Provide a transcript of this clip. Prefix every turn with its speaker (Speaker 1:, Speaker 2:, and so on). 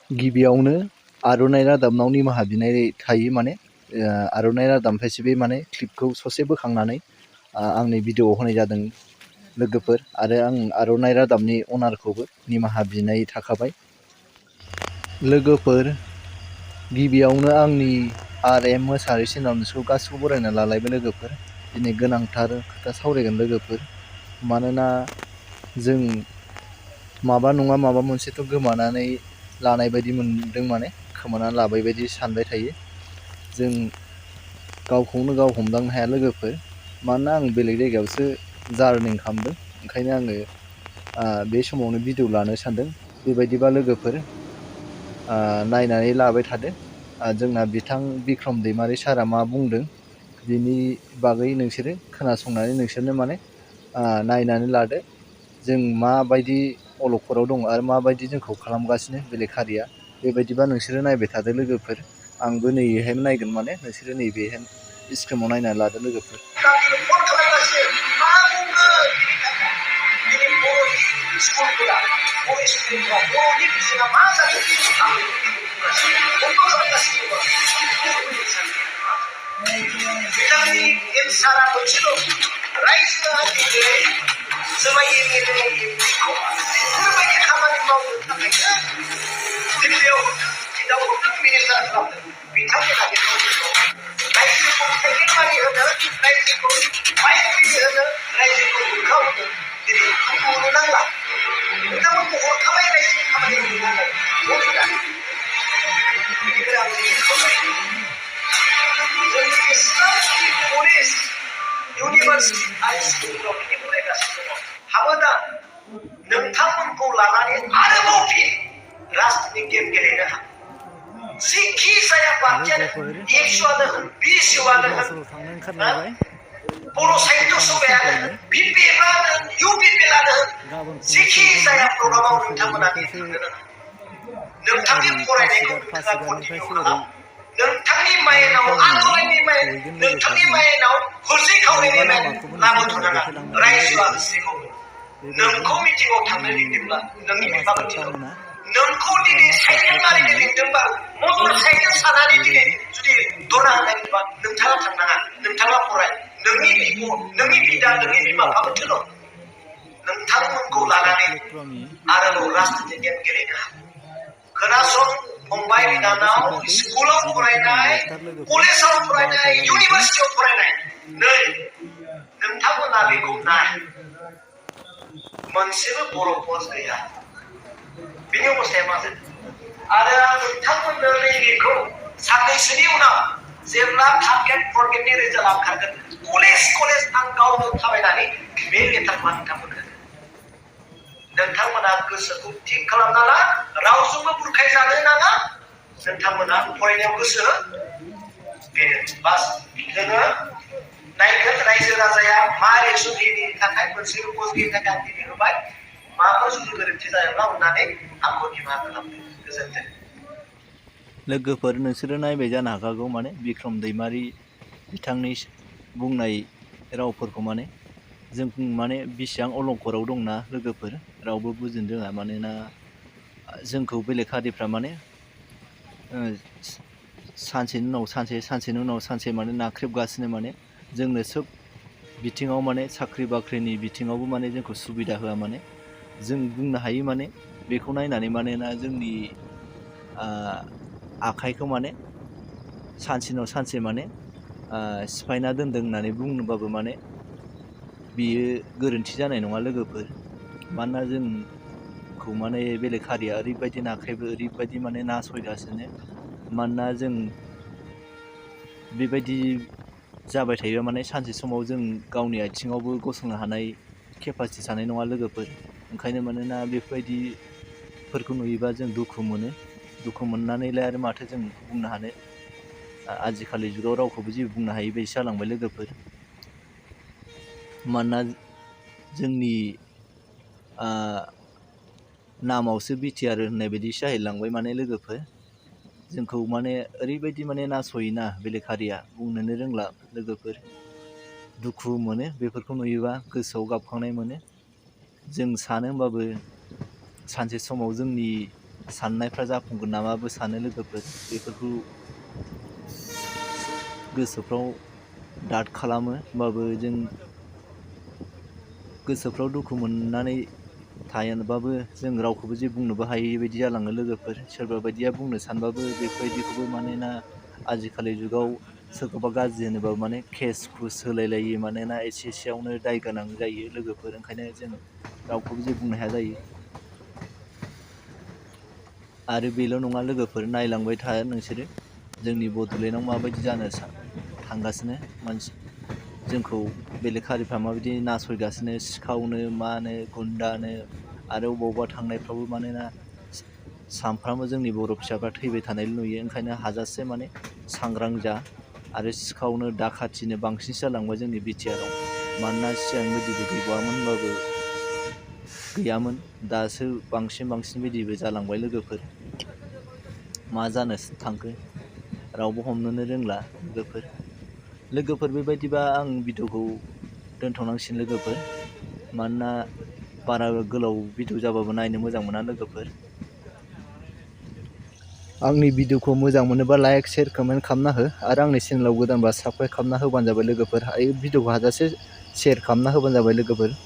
Speaker 1: गिबियावनो आर'नाइ रादाबनाव निमाहा बिनाय थायो माने आर'नाइ रादाबनिफ्रायसो बे माने क्लिपखौ ससे बोखांनानै आंनि भिडिअ'आव होनाय जादों लोगोफोर आरो आं आर'नाइ रादाबनि अनारखौबो निमाहा बिनाय थाखाबाय लोगोफोर गिबियावनो आंनि RM मोसाहारि चेनेलाव नोंसोरखौ गासिखौबो बरायना लालायबाय लोगोफोर दिनै गोनांथार खोथा सावरायगोन लोगोफोर मानोना जों माबा नङा माबा मोनसेथ' गोमानानै लानाय बायदि मोनदों माने खोमानानै लाबाय बायदि सानबाय थायो जों गावखौनो गाव हमदांनो हाया लोगोफोर मानोना आं बेलेग जायगायावसो जार्निं खालामदों ओंखायनो आङो बे समावनो भिडिअ लानो सानदों बेबायदिबा लोगोफोर नायनानै लाबाय थादो जोंना बिथां बिक्रम दैमारि सारा मा बुंदों बिनि बागै नोंसोरो खोनासंनानै नोंसोरनो माने नायनानै लादो जों माबायदि अलखदाव दं आरो माबायदि जोंखौ खालामगासिनो बेलेग हारिया बेबायदिबा नोंसोरो नायबाय थादो लोगोफोर आंबो नैहाय नायगोन माने नोंसोरो नैबे स्क्रिनाव नायनानै लादो लोगोफोर
Speaker 2: नोंथांमोनखौ लानानै आरोबाव फिन राजनीतिक गेम गेलेनो हागोन जिखि जाया पार्टियानो 100आनो होन 20आनो होन बर' साहित्य सभायानो होन BPFआनो होन UPPआनो होन जिखि जाया प्रग्रामाव नोंथांमोना थांनो नोंथांनि फरायनायखौ नोंथाङा कन्टिनिउ खालाम नोंथांनि माइनाव आंनि माइन नोंथांनि माइनाव हरसे खावनायनि माइन लाबोथ'नाङा रायजोआ होस्रिखौ नोंखौ मिटिंआव थांनो लिंदोंब्ला नोंनि बिफा मिटिंआव नोंखौ दिनै साइकेल मारिनो लिंदोंबा मटर साइकेल सानानै दिनै जुदि दरा होनायबा नोंथाङा थांनाङा नोंथाङा फराय नोंनि बिब' नोंनि बिदा नोंनि बिमा बिफाखौ थिन' नोंथांमोनखौ लानानै आरोबाव राजनीति गेम गेलेनो हागोन खोनासं फंबाय बिनानाव स्कुलाव फरायनाय कलेजाव फरायनाय इउनिभार्सिटियाव फरायनाय नै नोंथांमोना बेखौ नाय मोनसेबो बर' पस्ट गैया बिनि अबस्थाया मा जादों आरो नोंथांमोननो नैबेखौ साननैसोनि उनाव जेब्ला थार्ड ग्रेड फर्थ ग्रेडनि रिजाल्ट ओंखारगोन कलेज आं गावनो थाबायनानै बे लेटारखौ नोंथांमोननो नोंथांमोना गोसोखौ थिग खालामना ला रावजोंबो बुरखायजानो नाङा नोंथांमोना फरायनायाव गोसो बेनो बास जोङो नायगोन रायजो राजाया मा रेसुलिनि थाखाय मोनसे पस्टनि थाखाय आं दिनै होबाय माबाफोर जुदि गोरोन्थि जायोब्ला अननानै आंखौ निमाहा खालामदो गोजोन्थों
Speaker 1: लोगोफोर नोंसोरो नायबाय जानो हाखागौ माने बिक्रम दैमारि बिथांनि बुंनाय रावफोरखौ माने जों माने बेसेबां अलंखराव दंना लोगोफोर रावबो बुजिनो रोङा मानोना जोंखौ बेलेग हारिफ्रा माने सानसेनि उनाव सानसेनि उनाव सानसे माने नाख्रेबगासिनो माने जोंनो सोब बिथिङाव माने साख्रि बाख्रिनि बिथिङावबो माने जोंखौ सुबिदा होआ माने जों बुंनो हायो माने बेखौ नायनानै मानोना जोंनि आखाइखौ माने सानसेनि उनाव सानसे माने सिफायना दोनदों होननानै बुंनोबाबो माने बियो गोरोन्थि जानाय नङा लोगोफोर मानोना जोंखौ माने बेलेग हारिया ओरैबायदि नाख्रेबो ओरैबायदि माने नासयगासिनो मानोना जों बेबायदि जाबाय थायोबा माने सानसे समाव जों गावनि आथिङावबो गसंनो हानाय केपासिटि थानाय नङा लोगोफोर ओंखायनो मानोना बेफोरबायदिफोरखौ नुयोबा जों दुखु मोननानैलाय आरो माथो जों बुंनो हानो आजिखालि जुगाव रावखौबो जेबो बुंनो हायि बायदि जालांबाय लोगोफोर मानोना जोंनि नामावसो बिटिआर होननाय बायदि जाहैलांबाय माने लोगोफोर जोंखौ माने ओरैबायदि माने नासयोना बेलेग हारिया बुंनोनो रोंला लोगोफोर दुखु मोनो बेफोरखौ नुयोबा गोसोआव गाबखांनाय मोनो जों सानो होमबाबो सानसे समाव जोंनि साननायफ्रा जाफुंगोन नामाबो सानो लोगोफोर। बेफोरखौ गोसोफ्राव दाद खालामो। होमबाबो जों गोसोफ्राव दुखु मोननानै थायाबाबो जों रावखौबो जे बुंनोबो हायै बायदि जालाङो लोगोफोर। सोरबा बायदिया बुंनो सानबाबो बेफोरबायदिखौबो मानोना आजिखालि जुगाव सोरखौबा गाज्रि होनोबाबो माने केस कुस होलायलायो, मानोना एसेयावनो दाय गोनां जायो लोगोफोर। ओंखायनो जों रावखौबो जे बुंनो हाया जायो। आरो बेल' नङा लोगोफोर, नायलांबाय था नोंसोरो जोंनि बड'लेण्डआव माबायदि जानो थांगासिनो। जोंखौ बेलेग हारिफ्रा माबायदि नासयगासिनो, सिखावनो मानो गुन्दानो, आरो अबावबा थांनायफ्रावबो मानोना सानफ्रामबो जोंनि बर' फिसाफ्रा थैबाय थानायल' नुयो। ओंखायनो हाजासे माने सांग्रां जा। आरो सिखावनो दाखाथिनो बांसिनसो जालांबाय जोंनि बिटिआराव। मानोना सिगां बिदिबो गैबावामोन, गैयामोन, दासो बांसिन बिदिबो जालांबाय लोगोफोर। मा जानो थांखो रावबो हमनोनो रोंला लोगोफोर। बेबायदिबा आं भिडिअ'खौ दोनथ'नांसिगोन लोगोफोर। मानोना बारा गोलाव भिडिअ' जाबाबो नायनो मोजां मोना लोगोफोर। आंनि भिडिअ'खौ मोजां मोनोबा लाइक, शेयार, कमेन्ट खालामना हो। आरो आंनि चेनेलाव गोदानबा साबस्क्राइब खालामना होबानो जाबाय लोगोफोर। भिडिअ'खौ हाजासे शेयार खालामना होबानो जाबाय लोगोफोर।